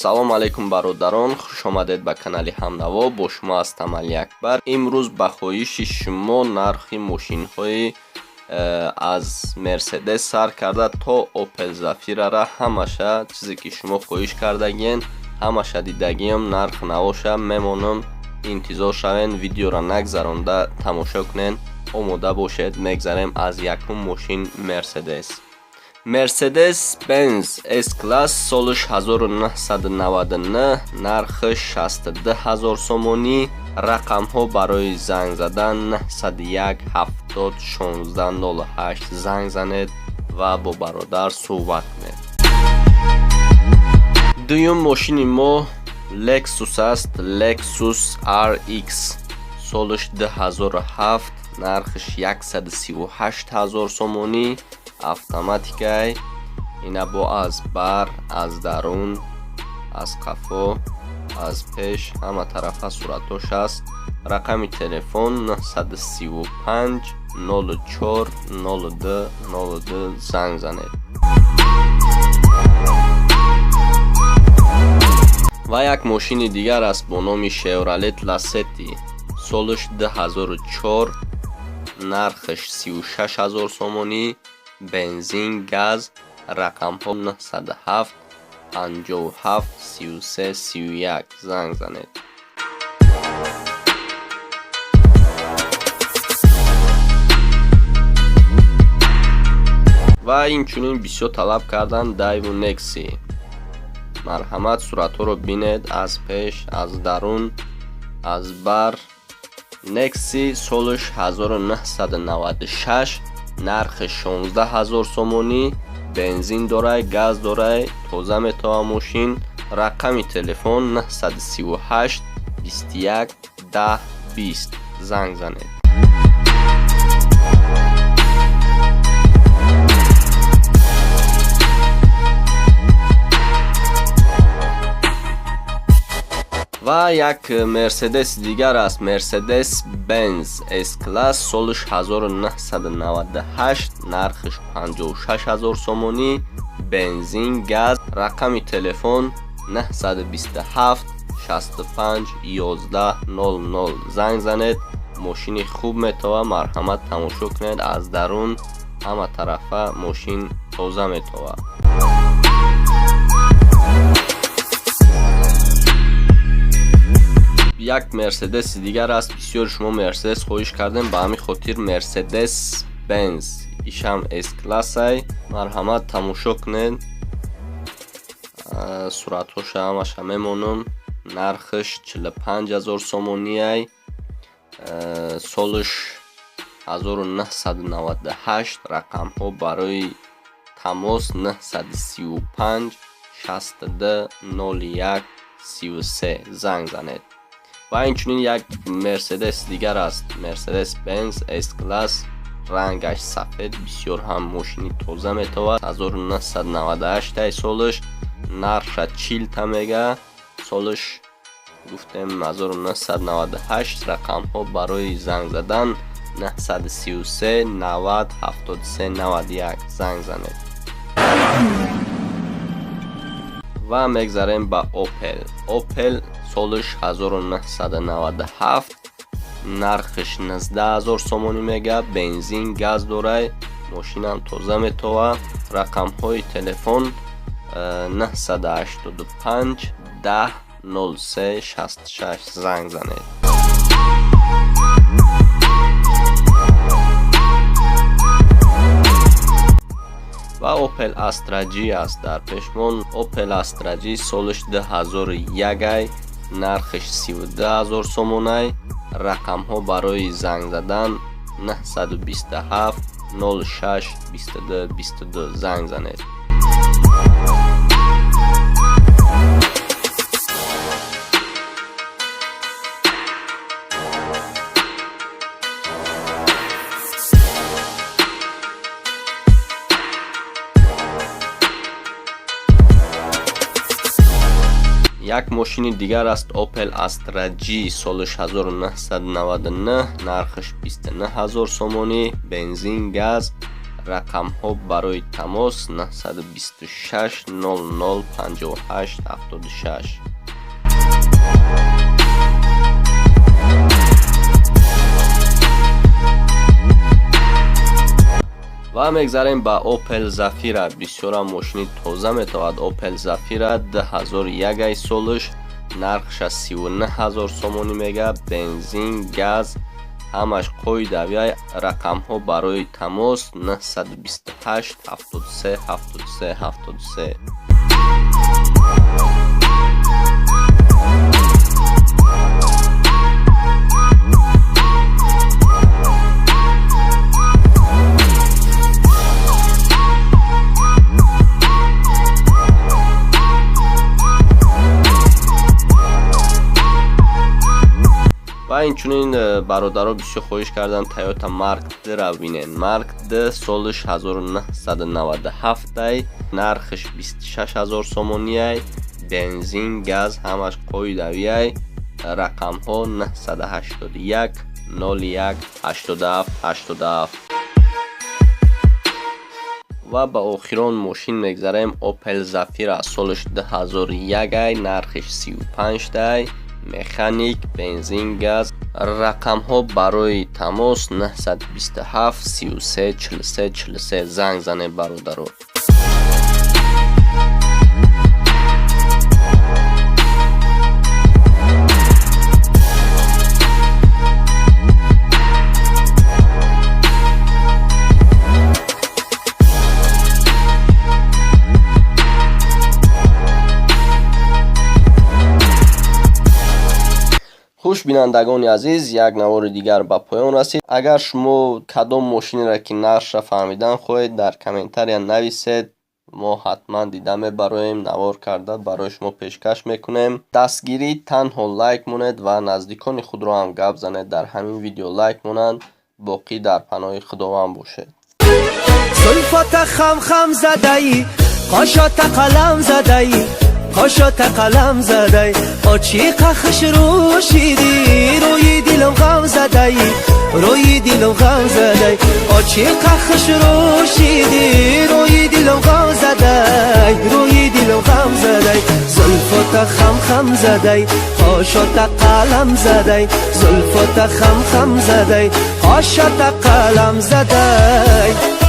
Салом алейкум, бародарон, хушомадед ба канали Ҳамнаво. Бо шумо ҳастам Алиакбар. Имрӯз ба хоҳиши шумо нархи мошинҳои аз Мерседес сар карда то Опел Зафирара, ҳамаша чизе ки шумо хоҳиш кардагиен, ҳамаша дидагиам, нарх навоша мемонам. Интизор шавен, видеоро нагзаронда тамошо кунен. Омода бошед, мегзарем аз якум мошин: Мерседес. Мерседес Бенз С класс, солаш 1999, нархи 62 ҳазор сомонӣ. Рақамҳо барои занг задан 901 70 16 08. Занг занед ва бо бародар суҳбат кунед. Дуюм мошини мо Lexus аст. Lexus RX, солаш 2007, нархиш 138 ҳазор сомонӣ, автоматикай. Ина бо аз бар, аз дарун, аз қафо, аз пеш, ҳама тарафа суратош аст. Рақами телефон 935 04 02 02, занг занед. Ва як мошини дигар аст бо номи Chevrolet Lacetti, солаш 2004, нархаш 36 ҳазор сомонӣ, бензин, газ. Рақамҳо 907 57 33 31, занг занед. Ва инчунин бисёр талаб карданд Daewoo Nexi. Марҳамат, суратҳоро бинед, аз пеш, аз дарун, аз бар. Nexi, солаш 1996, нархи 16 ҳазор сомонӣ, бензин дорай, газ дорай, тоза метава мошин. Рақами телефон 938 21 10 20, занг занед. Ва як Мерседес дигар аст: Мерседес Бенз С класс, солаш 1998, нархиш 56 ҳазор сомонӣ, бензин, газ. Рақами телефон 927 65 11 00, занг занед. Мошини хуб метова, марҳамат, тамошо кунед, аз дарун ҳама тарафа мошин тоза метова. Як Мерседеси дигар аст. Бисёри шумо Мерседес хоҳиш кардем, ба ҳамин хотир Мерседес Бенз, ишам С классай. Марҳамат, тамошо кунед, суратҳоша ҳамаша мемонам. Нархаш 45 ҳазор сомониай, солаш 1998. Рақамҳо барои тамос 935 62 01 33, занг занед. Ва инчунин як Мерседес дигар аст: Мерседес Бенз С класс, рангаш сафед, бисёр ҳам мошини тоза метавад, 1998 солаш, нархша 40 та мега, солаш гуфтем 1998. Рақамҳо барои занг задан 933 90 73 91, занг занед. Ва мегзарем ба Опел. Опел, солаш 1997, нархаш 19 000 сомонӣ мега, бензин, газ дорай, мошинам тоза метова. Рақамҳои телефон 985 10 03 66, занг занед. Ва Opel Astra G аст дар пешмон. Opel Astra G, солаш 2001 ай, нархаш 32 ҳазор сомонай. Рақамҳо барои занг задан 927 06 22 22, занг занед. Як мошини дигар аст Opel Astra G соли 1999, нархаш 29000 сомонӣ, бензин, газ. Рақамҳо барои тамос 926 00 58 76. Ва мегзарем ба Opel Zafira. Бисёрам мошини тоза метавад Opel Zafira 2001 солиш, нархша 39000 сомонӣ мега, бензин, газ, ҳамаш қоидавиай. Рақамҳо барои тамос 928 73 73 73. Ва инчунин бародаро бисёр хоҳиш карданд Toyota Mark II-ра бинен. Mark II солиш 1997-ай, нархаш 26000 сомониай, бензин, газ, ҳамаш қоидавиай. Рақамҳо 981 01 87 87. Ва ба охирон мошин мегзарем Opel Zafira солиш 2001-ай, нархиш 35-ай, механик, бензин, газ. Рақамҳо барои тамос 927 33 43 43. Занг занед бародаро. Хуш, бинандагони азиз, як навори дигар ба поён расид. Агар шумо кадом мошинеро ки нархша фаҳмидан хоҳед, дар комментария нависед, мо ҳатман дида мебароем, навор карда барои шумо пешкаш мекунем. Дастгирӣ танҳо лайк монед ва наздикони худро ҳам гап занед, дар ҳамин видео лайк монанд. Боқӣ дар паноҳи Худованд бошед. زلفات خم خم زدایی، قاشات قلم زدایی، قاشات قلم زدایی، آچیق خوش رو شیدی، روی دلم غم زدایی، روی دلم غم زدایی، آچیق خوش رو شیدی، روی دلم غم زدایی، روی دلم غم زدایی، زلفات خم خم زدایی، قاشات قلم زدایی، زلفات خم خم زدایی، قاشات قلم زدایی.